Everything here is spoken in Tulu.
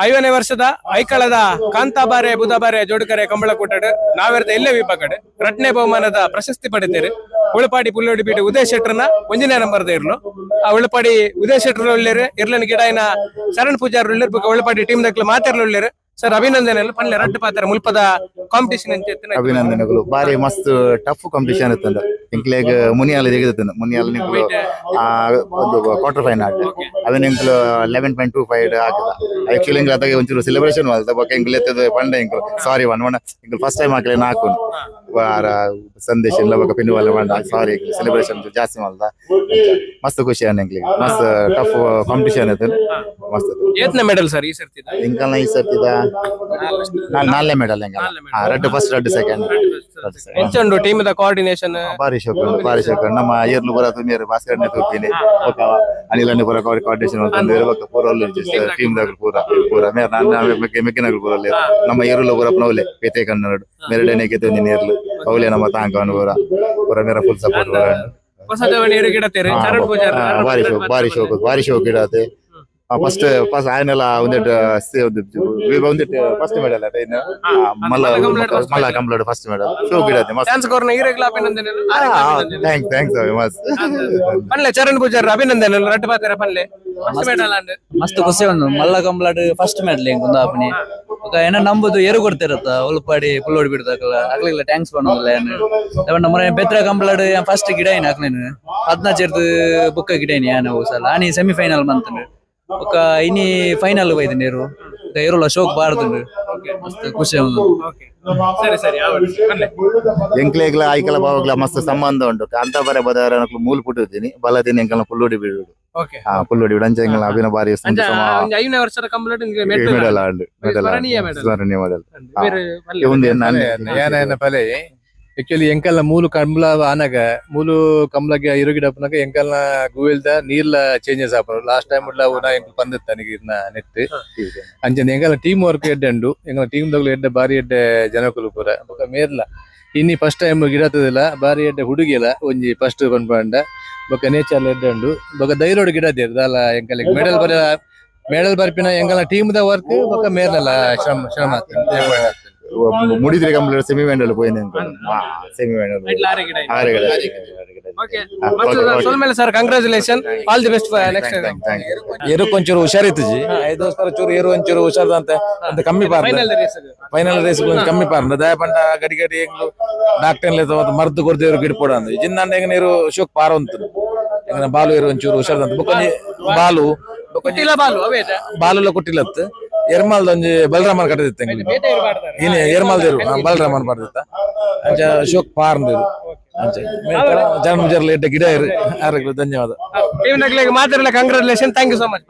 50ನೇ ವರ್ಷದ ಐಕಳದ ಕಾಂತಾಬಾರೆ ಬುಧಬಾರೆ ಜೋಡುಕರೆ ಕಂಬಳಕೂಟಡ್ ನಾವೆರ್ದ ಎಲ್ಲೆ ವಿಭಾಗಡ್ ರಡ್ನೇ ಬಹುಮಾನದ ಪ್ರಶಸ್ತಿ ಪಡೆತೇರು. ಉಳುಪಾಡಿ ಪುಲ್ಲೋಡಿ ಬೀಡು ಉದಯ್ ಶೆಟ್ಟರ್ನ ಒಂಜನೇ ನಂಬರ್ ಇರ್ಲು. ಆ ಉಳುಪಾಡಿ ಉದಯ್ ಶೆಟ್ಟರ್ ಉಳ್ಳೇರು, ಇರ್ಲನ್ ಗಿಡಾಯಿನ ಶರಣ್ ಪೂಜಾರ್ ಉಳ್ಳೇರು, ಬೊಕ ಉಳುಪಾಡಿ ಟೀಮ್ ದಕ್ಲು ಮಾತೆರ್ಲು ಉಳ್ಳೇರು. ಸರ್, ಅಭಿನಂದನೆ ಪನ್ಲೆ, ರಡ್ಡ್ ಪಾತ್ರ ಮುಲ್ಪದ ಕಾಂಪಿಟೇಷನ್ ಅಂತ. ಅಭಿನಂದನೆಗಳು. ಬಾರಿ ಮಸ್ತ್ ಟಫ್ ಕಾಂಪಿಟೇಷನ್ ಇತ್ತಂದ. ಎಂಕ್ಲೆಗ್ ಮುನಿಯಾಲ ತೆಗೆದಿತ್ತು. ಮುನಿಯಾಲ ನಿಂಕುಲು ಒಂದು ಕ್ವಾರ್ಟರ್ ಫೈನಲ್ ಅವನ್ ಎಂಕ್ಲು 11.25 ಹಾಕಿದ. ಆಕ್ಚುಲಿ ಎಂಕ್ಲು ಅದಾಗ ಒಂಚೂರು ಸೆಲೆಬ್ರೇಷನ್ ಮಲ್ತ. ಬೊಕ ಎಂಕ್ಲು ಎತ್ತದ ಪಂಡ, ಎಂಕ್ಲು ಸಾರಿ ಒನ್ ಒನ್ ಎಂಕ್ಲು ಫಸ್ಟ್ ಟೈಮ್ ಹಾಕಲೆ ನಾಕು ವಾರ ಸಂದೇಶ ಇಲ್ಲ. ಬೊಕ ಪಿನ್ನುವಲ್ಲ ಪಂಡ ಸಾರಿ, ಸೆಲೆಬ್ರೇಷನ್ ಜಾಸ್ತಿ ಮಲ್ತ. ಮಸ್ತ್ ಖುಷಿ ಅನ್ನ ಎಂಕ್ಲಿಗೆ. ಮಸ್ತ್ ಟಫ್ ಕಾಂಪಿಟೇಷನ್ ಇತ್ತು, ಮಸ್ತ್ ಇತ್ತು. ಏತ್ನ ಮೆಡಲ್ ಸರ್ ಈ ಸರ್ತಿ? ಎಂಕಲ್ನ ಈ ಸರ್ತಿದ ನಾಲ್ನೇ ಮೆಡಲ್ ಎಂಕಲ್ನ. ರಡ್ಡ್ ಫಸ್ಟ್, ರಡ್ಡ್ ಸೆಕೆಂಡ್. ಎಂಚುಂಡು team the coordination? ಬಾರಿ ಶೋಕ್, ಬಾರಿ ಶೋಕ್. ನಮ್ಮ ಏರ್ಲು ಬರ ತುಮಿಯರು ಭಾಸ್ಕರನೇ ತೂಪಿನಿ, ಬೊಕ ಅನಿಲಣ್ಣೆ ಪೂರ ಕೋಆರ್ಡಿನೇಷನ್ ಮಲ್ತೊಂದು, ಬೊಕ ಪೂರ ಉಲ್ಲೆರ್ ಟೀಮ್ ದಕುಲು ಪೂರ ಪೂರ. ಮೇರ್ ನನ್ನ ಮೆಗ್ಗಿನಕುಲು ಪೂರ ಉಲ್ಲೆರ್. ನಮ್ಮ ಏರುಲ ಪೂರ ಪನೌಲೆ ಪೇತೆ ಕನ್ನಡ ಮೆರಡನೆ ಗೆತ್ತೊಂದಿನ ನೇರ್ಲು ಅವಲೇ ನಮ್ಮ ತಾಂಕವನು ಪೂರ ಪೂರ. ಮೇರ ಫುಲ್ ಸಪೋರ್ಟ್ ಪೂರ. ಹೊಸ ಜವನಿ ಎರು ಗಿಡತೇರು ಚರಣ್ ಪೂಜಾರ್. ಬಾರಿ ಶೋಕ್, ಬಾರಿ ಶೋಕ್, ಬಾರಿ ಶೋಕ್ ಇಡತ್ತೆ. ಫಸ್ಟ್ ಫಸ್ಟ್ ಆಯನೆಲ್ಲ ಒಂದೆಟ್ ಒಂದೆಟ್ ಫಸ್ಟ್ ಮೆಡಲ್ ಅದ ಇನ್ನು ಮಲ್ಲ ಮಲ್ಲ ಕಂಪ್ಲೀಟ್ first medal. ಶೋಕ್ ಇಡತ್ತೆ ಮಸ್ತ್. ಚಾನ್ಸ್ ಕೊರ್ನ ಈರೆಗ್ಲ ಅಭಿನಂದನೆ. Thanks, thanks ಮಸ್ತ್. ಪನ್ಲೆ ಚರಣ್ ಪೂಜಾರ್, ಅಭಿನಂದನೆ. ರಡ್ಡ್ ಪಾತೆರ ಪನ್ಲೆ, ಫಸ್ಟ್ ಮೆಡಲ್ ಅಂಡ್. ಮಸ್ತ್ ಖುಷಿ. ಒಂದು ಮಲ್ಲ ಕಂಬ್ಲಾಡ್ ಫಸ್ಟ್ ಮೆಡಲ್ ಎಂಕ್ ಉಂದಾಪನಿ. ಬೊಕ ಏನ ನಂಬುದು ಏರು ಕೊಡ್ತಿರತ್ತ ಉಲ್ಪಾಡಿ ಪುಲ್ಲೋಡಿ ಬಿಡ್ದಾಕಲ್ಲ, ಅಕ್ಲೆಗ್ಲ thanks ಪನೊಂದುಲ್ಲ ಏನ್. ನಮ್ಮ ಬೆದ್ರ ಕಂಬ್ಲಾಡ್ ಫಸ್ಟ್ ಗಿಡ ಏನ್ ಅಕ್ಲೇನ್ 14 ಬುಕ್ಕ ಗಿಡ ಏನ್ ಯಾನ್ ಸಲ ಆನಿ ಸೆಮಿಫೈನಲ್ ಮಂತಂಡು. ಬೊಕ ಇನಿ ಫೈನಲ್ ಬೈದು ನೀರು ಏರುಲ ಶೋಕ್ ಬಾರ್ದುಂಡು. ಮಸ್ತ್ ಖುಷಿ ಉಂಡು. ಸರಿ ಸರಿ, ಆವಡ್ ಪನ್ಲೆ. ಎಂಕ್ಲೆಗ್ಲ ಐಕಲ ಬಾವಗ್ಲ ಮಸ್ತ್ ಸಂಬಂಧ ಉಂಟು. ಕಾಂತಾಬಾರೆ ಬದಾರ ಮೂಲು ಪುಟ್ಟುತ್ತೀನಿ ಬಲದಿನ ಎಂಕಲ್ನ ಪುಲ್ಲೋಡಿ ಬೀಡುಡು. ಹಾ, ಪುಲ್ಲೋಡಿ ಬಿಡು. ಅಂಚ ಎಂಕಲ್ನ ಅಭಿನ ಬಾರಿ. ಅಂಚ 5ನೇ ವರ್ಷದ ಕಂಪ್ಲೀಟ್ ಮೆಡಲ್. ಮೆಡಲ್ ಆಂಡ್ ಮೆಡಲ್. ಸ್ಮರಣೀಯ medal. ಸ್ಮರಣೀಯ ಮೆಡಲ್. ಪನ್ಲೆ. ಒಂದು ಯಾನ ಪಲೆ ಆಕ್ಚುಲಿ ಎಂಕಲ್ನ ಮೂಲು ಕಂಬ್ಲ ಆನಗ, ಮೂಲು ಕಂಬ್ಲಗೆ ಇರುಗಿಡಪ್ಪನಾಗ ಎಂಕಲ್ನ ಗುವೆಲ್ದ ನೀರ್ಲ ಚೇಂಜಸ್ ಆಪುಂಡು. ಲಾಸ್ಟ್ ಟೈಮ್ ಉಡ್ಲ ಉನ ಎಂಕಲ್ ಪಂದಿತ್ತ ನೀರ್ನ ನೆಟ್. ಅಂಚನೆ ಎಂಕಲ್ನ ಟೀಮ್ ವರ್ಕ್ ಎಡ್ಡೆ ಉಂಡು. ಎಂಕಲ್ನ ಟೀಮ್ ದಗ್ಲು ಎಡ್ಡೆ, ಬಾರಿ ಎಡ್ಡೆ ಜನಕುಲು ಪೂರ. ಬೊಕ ಮೇರ್ಲ ಇನ್ನಿ ಫಸ್ಟ್ ಟೈಮ್ ಗಿಡತದಿಲ್ಲ, ಬಾರಿ ಎಡ್ಡೆ ಹುಡುಗಿಲ ಒಂಜಿ ಫಸ್ಟ್ ಪನ್ಪಂಡ. ಬೊಕ ನೇಚರ್ ಎಡ್ಡೆ ಉಂಡು. ಬೊಕ ಧೈರ್ಯಡ್ ಗಿಡ ದಾಲ ಎಂಕಲಿಗೆ ಮೆಡಲ್ ಬರ ಮೆಡಲ್ ಬರ್ಪಿನ ಎಂಕಲ್ನ ಟೀಮ್ ದ ವರ್ಕ್. ಬೊಕ ಮೇರ್ನಲ ಶ್ರಮ ಶ್ರಮ ಆಗ್ತದೆ. ಮುಡಿದ್ರೆ complete semi final ಪೋಯಿನ, semi final. ಆರೆ ಗಿಡ. ಆರೆಗಡ. ಓಕೆ, ಸೊಲ್ಮೆಲೆ sir, congratulation, all the best next. Thank you. ಎರುಕ್ ಒಂಚೂರು ಹುಷಾರಿತ್ತುಜಿ. ಐದೋಸ್ಕರ ಚೂರು ಎರು ಒಂಚೂರು ಹುಷಾರ್ದಂತೆ ಅಂತ ಕಮ್ಮಿ ಪಾರ್ದ. Final race. Final race ಒಂಜಿ ಕಮ್ಮಿ ಪಾರ್ದ. ದಯ ಪಂಡ ಗಡಿ ಗಡಿ ಎಂಗ್ಲು ಡಾಕ್ಟರ್ ಮರ್ದು ಕೊರ್ದು ಗಿಡ್ಪೋಡ ಅಂದ್ ಜಿನ್ನಾಂಡ ಎಂಗ್ ನೀರು ಶೋಕ್ ಪಾರ ಉಂತು. ಎಂಗ್ನ ಬಾಲು ಎರು ಒಂಚೂರು ಹುಷಾರ್ದಂತ. ಬೊಕೊಂಜಿ ಬಾಲು ಬೊಕೊಂಜಿ ಕುಟ್ಟಿಲ ಬಾಲು ಅವೇ. ಬಾಲುಲ ಕುಟ್ಟಿಲತ್ತು. ಎರ್ಮಾಲ್ದ ಒಂಜಿ ಬಲರಾಮನ್ ಕಟ್ಟದಿತ್ತು ಎಂಗ್ಲು. ಇನಿ ಎರ್ಮಾಲ್ದೇರು ಬಲರಾಮನ್ ಪಾಡ್ದಿತ್ತ. ಅಂಚ ಶೋಕ್ ಪಾರ್ಂದಿರು. ಅಂಚ ಜನ ಮುಜರ್ಲ ಎಡ್ಡೆ ಗಿಡ ಇರು. ಆರೋಗ್ಯ, ಧನ್ಯವಾದ. ಟೀಮ್ ನಗ್ಲಿಗೆ ಮಾತಾಡಲ್ಲ. Congratulation, thank you so much.